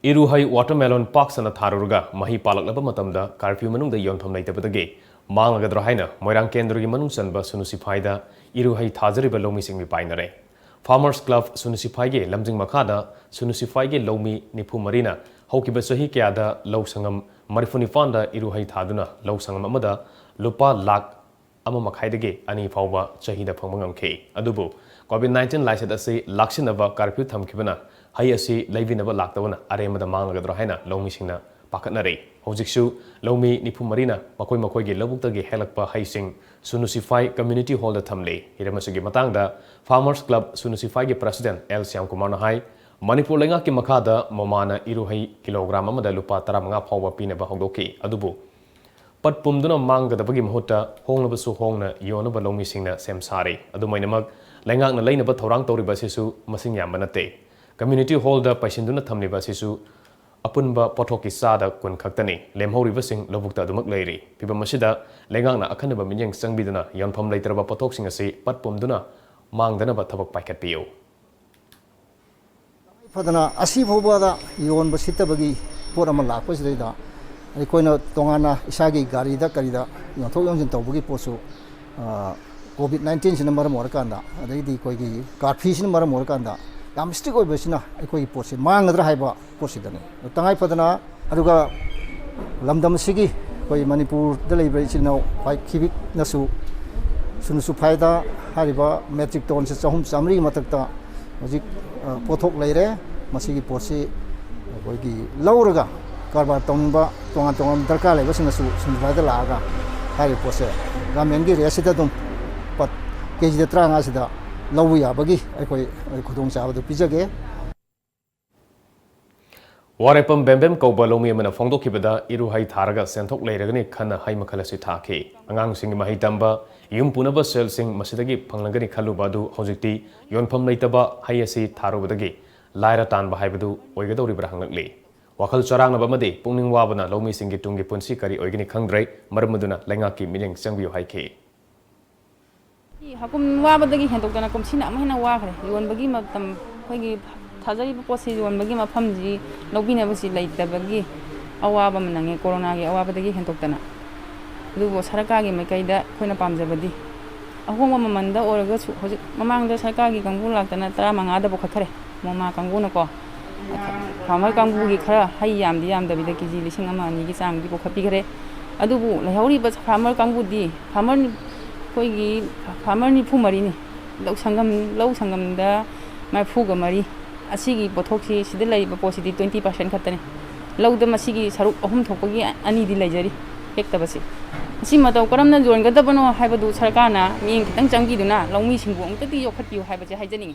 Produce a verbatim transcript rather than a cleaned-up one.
ꯏꯔꯨꯍꯩ watermelon ꯄꯥꯛ ꯁꯟꯅ ꯊꯥꯔꯨꯔꯒ ꯃꯍꯩ ꯄꯥꯜꯂꯛꯂꯕ ꯃꯇꯝꯗ ꯀꯥꯔꯐ꯭ꯌꯨ ꯃꯅꯨꯡꯗ ꯌꯣꯟꯐꯝ ꯂꯩꯇꯕꯗꯒꯤ ꯃꯥꯡꯂꯒꯗ꯭ꯔꯥ ꯍꯥꯏꯅ ꯃꯣꯏꯔꯥꯡ ꯀꯦꯟꯗ꯭ꯔꯒꯤ ꯃꯅꯨꯡ ꯆꯟꯕ ꯁꯨꯅꯨ ꯁꯤꯐꯥꯏꯗ ꯏꯔꯨꯍꯩ ꯊꯥꯖꯔꯤꯕ ꯂꯧꯃꯤꯁꯤꯡ ꯃꯤꯄꯥꯏꯅꯔꯦ꯫ ꯐꯥꯔꯃꯔꯁ ꯀ꯭ꯂꯕ ꯁꯨꯅꯨ ꯁꯤꯐꯥꯏꯒꯤ ꯂꯝꯖꯤꯡ ꯃꯈꯥꯗ ꯁꯨꯅꯨ ꯁꯤꯐꯥꯏꯒꯤ ꯂꯧꯃꯤ ꯅꯤꯐꯨ ꯃꯔꯤꯅ ꯍꯧꯈꯤꯕ ꯆꯍꯤ ꯀꯌꯥꯗ ꯂꯧ ꯁꯪꯉꯝ ꯃꯔꯤꯐꯨ ꯅꯤꯄꯥꯟꯗ ꯏꯔꯨꯍꯩ ꯊꯥꯗꯨꯅ ꯂꯧ ꯁꯪꯉꯝ ꯑꯃꯗ ꯂꯨꯄꯥ ꯂꯥꯈ ꯑꯃ ꯃꯈꯥꯏꯗꯒꯤ ꯑꯅꯤ ꯐꯥꯎꯕ ꯆꯍꯤꯗ ꯐꯪꯕ ꯉꯝꯈꯤ꯫ ꯑꯗꯨꯕꯨ COVID nineteen ꯂꯥꯏꯆꯠ ꯑꯁꯤ ꯂꯥꯛꯁꯤꯟꯅꯕ ꯀꯥꯔꯐ꯭ꯌꯨ ꯊꯝꯈꯤꯕꯅ ꯍꯩ ꯑꯁꯤ ꯂꯩꯕꯤꯅꯕ ꯂꯥꯛꯇꯕꯅ ꯑꯔꯦꯝꯕꯗ ꯃꯥꯡꯂꯒꯗ꯭ꯔꯥ ꯍꯥꯏꯅ ꯂꯧꯃꯤꯁꯤꯡꯅ ꯄꯥꯈꯠꯅꯔꯤ꯫ ꯍꯧꯖꯤꯛꯁꯨ ꯂꯧꯃꯤ ꯅꯤꯐꯨ ꯃꯔꯤꯅ ꯃꯈꯣꯏ ꯃꯈꯣꯏꯒꯤ ꯂꯧꯕꯨꯛꯇꯒꯤ ꯍꯦꯛꯂꯛꯄ ꯍꯩꯁꯤꯡ ꯁꯨꯅꯨ ꯁꯤꯐꯥꯏ ꯀꯝꯃ꯭ꯌꯨꯅꯤꯇꯤ ꯍꯣꯜꯗ ꯊꯝꯂꯤ꯫ ꯍꯤꯔꯝ ꯑꯁꯤꯒꯤ ꯃꯇꯥꯡꯗ ꯐꯥꯔꯃꯔꯁ ꯀ꯭ꯂꯕ ꯁꯨꯅꯨ ꯁꯤꯐꯥꯏꯒꯤ ꯄ꯭ꯔꯁꯤꯗꯦꯟꯠ ꯑꯦꯜ ꯁ꯭ꯌꯥꯝꯀꯨꯃꯥꯔꯅ ꯍꯥꯏ, ꯃꯅꯤꯄꯨꯔ ꯂꯩꯉꯥꯛꯀꯤ ꯃꯈꯥꯗ ꯃꯃꯥꯅ ꯏꯔꯨꯍꯩ ꯀꯤꯂꯣꯒ꯭ꯔꯥꯝ ꯑꯃꯗ ꯂꯨꯄꯥ ꯇꯔꯥꯃꯉꯥ ꯐꯥꯎꯕ ꯄꯤꯅꯕ ꯍꯧꯗꯣꯛꯈꯤ꯫ ꯑꯗꯨꯕꯨ ꯄꯠ ꯄꯨꯝꯗꯨꯅ ꯃꯥꯡꯒꯗꯕꯒꯤ ꯃꯍꯨꯠꯇ ꯍꯣꯡꯂꯕꯁꯨ ꯍꯣꯡꯅ ꯌꯣꯟꯅꯕ ꯂꯧꯃꯤꯁꯤꯡꯅ ꯁꯦꯝ ꯁꯥꯔꯤ꯫ ꯑꯗꯨꯃꯥꯏꯅꯃꯛ ꯂꯩꯉꯥꯛꯅ ꯂꯩꯅꯕ ꯊꯧꯔꯥꯡ ꯇꯧꯔꯤꯕ ꯑꯁꯤꯁꯨ ꯃꯁꯤꯡ ꯌꯥꯝꯕ ꯅꯠꯇꯦ꯫ ꯀꯝꯃ꯭ꯌꯨꯅꯤꯇꯤ ꯍꯣꯜꯗ ꯄꯩꯁꯤꯟꯗꯨꯅ ꯊꯝꯂꯤꯕ ꯑꯁꯤꯁꯨ ꯑꯄꯨꯟꯕ ꯄꯣꯠꯊꯣꯛꯀꯤ ꯆꯥꯗ ꯀꯨꯟ ꯈꯛꯇꯅꯤ꯫ ꯂꯦꯝꯍꯧꯔꯤꯕꯁꯤꯡ ꯂꯧꯕꯨꯛꯇ ꯑꯗꯨꯃꯛ ꯂꯩꯔꯤ꯫ ꯐꯤꯚꯝ ꯑꯁꯤꯗ ꯂꯩꯉꯥꯛꯅ ꯑꯈꯟꯅꯕ ꯃꯤꯠꯌꯦꯡ ꯆꯪꯕꯤꯗꯨꯅ ꯌꯣꯟꯐꯝ ꯂꯩꯇ꯭ꯔꯕ ꯄꯣꯠꯊꯣꯛꯁꯤꯡ ꯑꯁꯤ ꯄꯠ ꯄꯨꯝꯗꯨꯅ ꯃꯥꯡꯗꯅꯕ ꯊꯕꯛ ꯄꯥꯏꯈꯠꯄꯤꯌꯨ꯫ ꯐꯗꯅ ꯑꯁꯤ ꯐꯥꯎꯕꯗ ꯌꯣꯟꯕ ꯁꯤꯠꯇꯕꯒꯤ ꯄꯣꯠ ꯑꯃ ꯂꯥꯛꯄꯁꯤꯗꯩꯗ ꯑꯩꯈꯣꯏꯅ ꯇꯣꯉꯥꯟꯅ ꯏꯁꯥꯒꯤ ꯒꯥꯔꯤꯗ ꯀꯔꯤꯗ ꯌꯣꯟꯊꯣꯛ ꯌꯣꯟꯁꯤꯟ ꯇꯧꯕꯒꯤ ꯄꯣꯠꯁꯨ, ꯀꯣꯚꯤꯗ ꯅꯥꯏꯟꯇꯤꯟꯁꯤꯅ ꯃꯔꯝ ꯑꯣꯏꯔꯀꯥꯟꯗ, ꯑꯗꯩꯗꯤ ꯑꯩꯈꯣꯏꯒꯤ ꯀꯥꯔꯐ꯭ꯌꯨꯁꯤꯅ ꯃꯔꯝ ꯑꯣꯏꯔꯀꯥꯟꯗ ꯌꯥꯝ ꯏꯁꯇ꯭ꯔꯤꯛ ꯑꯣꯏꯕꯁꯤꯅ ꯑꯩꯈꯣꯏꯒꯤ ꯄꯣꯠꯁꯦ ꯃꯥꯡꯒꯗ꯭ꯔꯥ ꯍꯥꯏꯕ ꯄꯣꯠꯁꯤꯗꯅꯤ꯫ ꯑꯗꯨ ꯇꯉꯥꯏ ꯐꯗꯅ ꯑꯗꯨꯒ ꯂꯝꯗꯝ ꯑꯁꯤꯒꯤ ꯑꯩꯈꯣꯏ ꯃꯅꯤꯄꯨꯔꯗ ꯂꯩꯕ ꯏꯆꯤꯜ ꯏꯅꯥꯎ ꯈ꯭ꯋꯥꯏ ꯈꯤꯕꯤꯛꯅꯁꯨ ꯁꯨꯅꯨ ꯁꯨꯐꯥꯏꯗ ꯍꯥꯏꯔꯤꯕ ꯃꯦꯇ꯭ꯔꯤꯛ ꯇꯣꯟꯁꯦ ꯆꯍꯨꯝ ꯆꯥꯃꯔꯤꯒꯤ ꯃꯊꯛꯇ ꯍꯧꯖꯤꯛ, ꯑ, ꯄꯣꯠꯊꯣꯛ ꯂꯩꯔꯦ꯫ ꯃꯁꯤꯒꯤ ꯄꯣꯠꯁꯤ ꯑꯩꯈꯣꯏꯒꯤ ꯂꯧꯔꯒ ꯀꯔꯕꯥꯔ ꯇꯧꯅꯤꯡꯕ ꯇꯣꯉꯥꯟ ꯇꯣꯉꯥꯟꯕ ꯗꯔꯀꯥꯔ ꯂꯩꯕꯁꯤꯡꯅꯁꯨ ꯁꯨꯅꯨ ꯁꯨꯐꯥꯏꯗ ꯂꯥꯛꯑꯒ ꯍꯥꯏꯔꯤꯕ ꯄꯣꯠꯁꯦ ꯒꯃꯦꯟꯒꯤ ꯔꯦꯠꯁꯤꯗ ꯑꯗꯨꯝ ꯄꯠ ꯀꯦꯖꯤꯗ ꯇꯔꯥꯃꯉꯥꯁꯤꯗ ꯂꯧꯕ ꯌꯥꯕꯒꯤ ꯑꯩꯈꯣꯏ ꯈꯨꯗꯣꯡꯆꯥꯕꯗꯨ ꯄꯤꯖꯒꯦ꯫ ꯋꯥꯔꯦꯄꯝ ꯕꯦꯝꯕꯦꯝ ꯀꯧꯕ ꯂꯧꯃꯤ ꯑꯃꯅ ꯐꯣꯡꯗꯣꯛꯈꯤꯕꯗ ꯏꯔꯨꯍꯩ ꯊꯥꯔꯒ ꯁꯦꯟꯊꯣꯛ ꯂꯩꯔꯒꯅꯤ ꯈꯟꯅ ꯍꯩ ꯃꯈꯜ ꯑꯁꯤ ꯊꯥꯈꯤ꯫ ꯑꯉꯥꯡꯁꯤꯡꯒꯤ ꯃꯍꯩ ꯇꯝꯕ, ꯌꯨꯝ ꯄꯨꯅꯕ ꯁꯦꯜꯁꯤꯡ ꯃꯁꯤꯗꯒꯤ ꯐꯪꯂꯒꯅꯤ ꯈꯜꯂꯨꯕ ꯑꯗꯨ ꯍꯧꯖꯤꯛꯇꯤ ꯌꯣꯟꯐꯝ ꯂꯩꯇꯕ ꯍꯩ ꯑꯁꯤ ꯊꯥꯔꯨꯕꯗꯒꯤ ꯂꯥꯏꯔ ꯇꯥꯟꯕ ꯍꯥꯏꯕꯗꯨ ꯑꯣꯏꯒꯗꯧꯔꯤꯕ꯭ꯔꯥ ꯍꯪꯂꯛꯂꯤ꯫ ꯋꯥꯈꯜ ꯆꯔꯥꯡꯅꯕ ꯑꯃꯗꯤ ꯄꯨꯛꯅꯤꯡ ꯋꯥꯕꯅ ꯂꯧꯃꯤꯁꯤꯡꯒꯤ ꯇꯨꯡꯒꯤ ꯄꯨꯟꯁꯤ ꯀꯔꯤ ꯑꯣꯏꯒꯅꯤ ꯈꯪꯗ꯭ꯔꯦ꯫ ꯃꯔꯝ ꯑꯗꯨꯅ ꯂꯩꯉꯥꯛꯀꯤ ꯃꯤꯠꯌꯦꯡ ꯆꯪꯕꯤꯌꯨ ꯍꯥꯏꯈꯤ꯫ ꯍꯥꯀꯨꯝ ꯋꯥꯕꯗꯒꯤ ꯍꯦꯟꯗꯣꯛꯇꯅ ꯀꯨꯝꯁꯤꯅ ꯑꯃꯨꯛ ꯍꯦꯟꯅ ꯋꯥꯈ꯭ꯔꯦ꯫ ꯌꯣꯟꯕꯒꯤ ꯃꯇꯝ ꯑꯩꯈꯣꯏꯒꯤ ꯊꯥꯖꯔꯤꯕ ꯄꯣꯠꯁꯤ ꯌꯣꯟꯕꯒꯤ ꯃꯐꯝꯁꯤ ꯂꯧꯕꯤꯅꯕꯁꯤ ꯂꯩꯇꯕꯒꯤ ꯑꯋꯥꯕ ꯑꯃ ꯅꯪꯉꯦ, ꯀꯣꯔꯣꯅꯥꯒꯤ ꯑꯋꯥꯕꯗꯒꯤ ꯍꯦꯟꯗꯣꯛꯇꯅ꯫ ꯑꯗꯨꯕꯨ ꯁꯔꯀꯥꯔꯒꯤ ꯃꯥꯏꯀꯩꯗ ꯑꯩꯈꯣꯏꯅ ꯄꯥꯝꯖꯕꯗꯤ, ꯑꯍꯣꯡꯕ ꯃꯃꯜꯗ ꯑꯣꯏꯔꯒꯁꯨ, ꯍꯧꯖꯤꯛ ꯃꯃꯥꯡꯗ ꯁꯔꯀꯥꯔꯒꯤ ꯀꯥꯡꯕꯨ ꯂꯥꯛꯇꯅ ꯇꯔꯥꯃꯉꯥꯗ ꯄꯨꯈꯠꯈ꯭ꯔꯦ, ꯃꯣꯃꯥ ꯀꯥꯡꯕꯨꯅꯀꯣ꯫ ꯐꯥꯔꯃꯔ ꯀꯥꯡꯕꯨꯒꯤ ꯈꯔ ꯍꯩ ꯌꯥꯝꯗꯤ ꯌꯥꯝꯗꯕꯤꯗ ꯀꯦ ꯖꯤ ꯂꯤꯁꯤꯡ ꯑꯃ ꯑꯅꯤꯒꯤ ꯆꯥꯡꯗꯤ ꯄꯨꯈꯠꯄꯤꯈ꯭ꯔꯦ꯫ ꯑꯗꯨꯕꯨ ꯂꯩꯍꯧꯔꯤꯕ ꯐꯥꯔꯃꯔ ꯀꯥꯡꯕꯨꯗꯤ, ꯐꯥꯔꯃꯔ, ꯑꯩꯈꯣꯏꯒꯤ ꯐꯥꯔꯃꯔ ꯅꯤꯐꯨ ꯃꯔꯤꯅꯤ꯫ ꯂꯧ ꯁꯪꯒꯝ, ꯂꯧ ꯁꯪꯒꯝꯗ ꯃꯔꯤꯐꯨꯒ ꯃꯔꯤ꯫ ꯑꯁꯤꯒꯤ ꯄꯣꯠꯊꯣꯛꯁꯤ, ꯁꯤꯗ ꯂꯩꯔꯤꯕ ꯄꯣꯠꯁꯤꯗꯤ twenty percent ꯈꯛꯇꯅꯤ꯫ ꯂꯧꯗ ꯃꯁꯤꯒꯤ ꯁꯔꯨꯛ ꯑꯍꯨꯝ ꯊꯣꯛꯄꯒꯤ ꯑꯅꯤꯗꯤ ꯂꯩꯖꯔꯤ ꯍꯦꯛꯇꯕꯁꯤ꯫ ꯑꯁꯤ ꯃꯇꯧ ꯀꯔꯝꯅ ꯌꯣꯟꯒꯗꯕꯅꯣ ꯍꯥꯏꯕꯗꯨ ꯁꯔꯀꯥꯔꯅ ꯃꯤꯠꯌꯦꯡ ꯈꯤꯇꯪ ꯆꯪꯕꯤꯗꯨꯅ ꯂꯧꯃꯤꯁꯤꯡꯕꯨ ꯑꯃꯨꯛꯇꯗꯤ ꯌꯣꯛꯈꯠꯄꯤꯌꯨ ꯍꯥꯏꯕꯁꯦ ꯍꯥꯏꯖꯅꯤꯡꯏ꯫